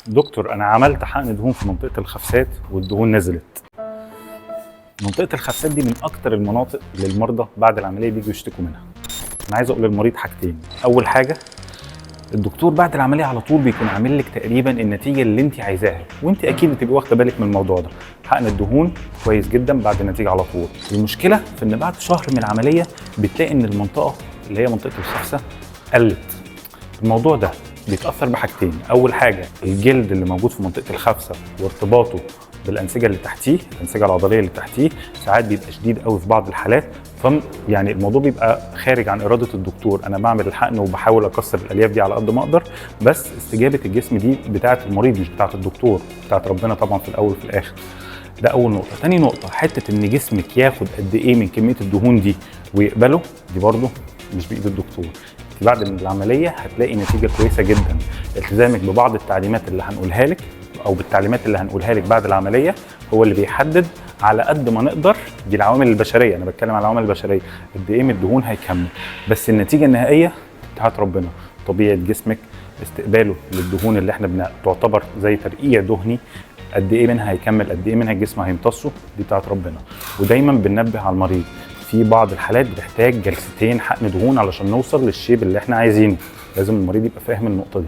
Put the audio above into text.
دكتور انا عملت حقن دهون في منطقة الخفسات والدهون نزلت. منطقة الخفسات دي من اكتر المناطق اللي المرضى بعد العملية بيجوا يشتكوا منها. انا عايز اقول للمريض حاجتين. اول حاجة، الدكتور بعد العملية على طول بيكون عامل لك تقريبا النتيجة اللي انت عايزاها، وانت اكيد بتبقي واخده بالك من الموضوع ده. حقن الدهون كويس جدا بعد النتيجة على طول. المشكلة في ان بعد شهر من العملية بتلاقي ان المنطقة اللي هي منطقة الخفسه قلت. الموضوع ده بيتاثر بحاجتين. اول حاجة، الجلد اللي موجود في منطقة الخفسه وارتباطه بالانسجه اللي تحتيه، الانسجة العضلية اللي تحتيه، ساعات بيبقى شديد قوي في بعض الحالات. ف يعني الموضوع بيبقى خارج عن اراده الدكتور. انا بعمل الحقن وبحاول اكسر الالياف دي على قد ما اقدر، بس استجابة الجسم دي بتاعه المريض مش بتاعه الدكتور، بتاعه ربنا طبعا في الاول وفي الاخر. ده اول نقطة. تاني نقطه، حتة ان جسمك ياخد قد ايه من كمية الدهون دي ويقبله، دي برضه مش بايد الدكتور. بعد العملية هتلاقي نتيجة كويسة جدا. التزامك ببعض التعليمات اللي هنقولها لك، او بالتعليمات اللي هنقولها لك بعد العملية، هو اللي بيحدد على قد ما نقدر. دي العوامل البشريه، انا بتكلم على العوامل البشريه، قد ايه من الدهون هيكمل. بس النتيجة النهائية بتاعت ربنا، طبيعة جسمك، استقباله للدهون اللي احنا تعتبر زي ترقيع دهني، قد ايه منها هيكمل، قد ايه منها الجسم هيمتصه، دي بتاعت ربنا. ودايما بننبه على المريض، في بعض الحالات بتحتاج جلستين حقن دهون علشان نوصل لل shape اللي احنا عايزينه. لازم المريض يبقى فاهم النقطة دي.